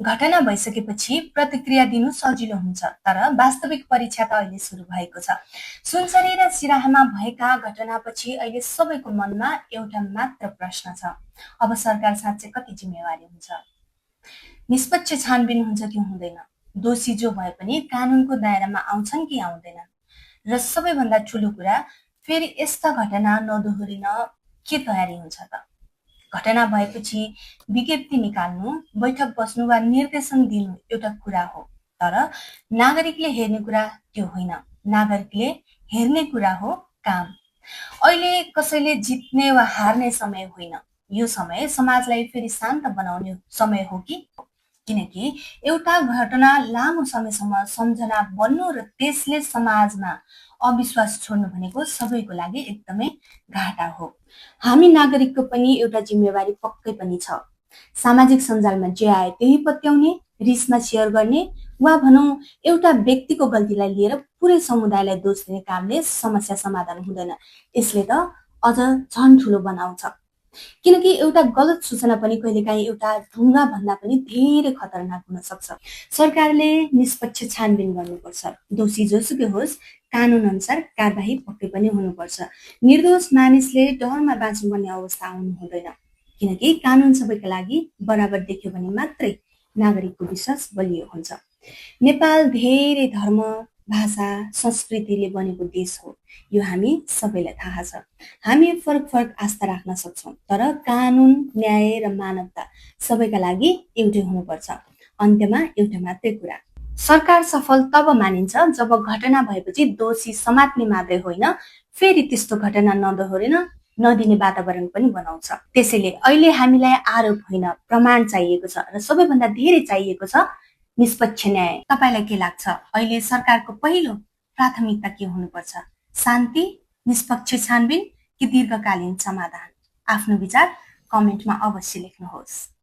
घटना भइसकेपछि प्रतिक्रिया दिनु सजिलो हुन्छ, तर वास्तविक परीक्षा त अहिले सुरु भएको छ। सुनसरी र सिराहामा भएका घटनापछि अहिले सबैको मनमा एउटा मात्र प्रश्न छ, अब सरकार साँच्चै कति जिम्मेवारी हुन्छ? निष्पक्ष छानबिन हुन्छ कि हुँदैन? दोषी जो भए पनि कानुनको दायरामा आउँछन् कि आउँदैनन्? र सबैभन्दा ठुलो कुरा, फेरि यस्ता घटना नदोहोरिन के तयारी हुन्छ त? घटना भएपछि विज्ञप्ति निकाल्नु, बैठक बस्नु वा निर्देशन दिनु एउटा कुरा हो, तर नागरिकले हेर्ने कुरा त्यो होइन। नागरिकले हेर्ने कुरा हो काम। अहिले कसैले जित्ने वा हार्ने समय होइन, यो समय समाजलाई फेरि शान्त बनाउने समय हो किनकि एउटा घटना लामो समयसम्म सम्झना बन्नु र त्यसले समाजमा अविश्वास छोड्नु भनेको सबैको लागि एकदमै घाटा हो। हामी नागरिकको पनि एउटा जिम्मेवारी पक्कै पनि छ। सामाजिक सञ्जालमा जे आयो त्यही पत्याउने, रिसमा सेयर गर्ने वा भनौँ एउटा व्यक्तिको गल्तीलाई लिएर पुरै समुदायलाई दोष दिने कामले समस्या समाधान हुँदैन। यसले त अझ झन् ठुलो बनाउँछ। किनकि एउटा गलत सूचना पनि कहिलेकाहीँ एउटा ढुङ्गा भन्दा पनि धेरै खतरनाक हुन सक्छ। सरकारले निष्पक्ष छानबिन गर्नुपर्छ। दोषी जोसुकै होस्, कानुन अनुसार कारबाही पक्कै पनि हुनुपर्छ। निर्दोष मानिसले डरमा बाँच्नुपर्ने अवस्था आउनु हुँदैन, किनकि कानुन सबैका लागि बराबर देख्यो भने मात्रै नागरिकको विश्वास बलियो हुन्छ। नेपाल धेरै धर्म, भाषा, संस्कृतिले बनेको देश हो, यो हामी सबैलाई थाहा छ। हामी फरक फरक आस्था राख्न सक्छौँ, तर कानुन, न्याय र मानवता सबैका लागि एउटै हुनुपर्छ। अन्त्यमा एउटा मात्रै कुरा, सरकार सफल तब मानिन्छ जब घटना भएपछि दोषी समात्ने मात्रै होइन, फेरि त्यस्तो घटना नदोहोरिन नदिने वातावरण पनि बनाउँछ। त्यसैले अहिले हामीलाई आरोप होइन, प्रमाण चाहिएको छ र सबैभन्दा धेरै चाहिएको छ निष्पक्ष न्याय। तपाईलाई के लाग्छ, अहिले सरकारको पहिलो प्राथमिकता के हुनुपर्छ? शान्ति, निष्पक्ष छानबिन कि दीर्घकालीन समाधान? आफ्नो विचार कमेन्टमा अवश्य लेख्नुहोस्।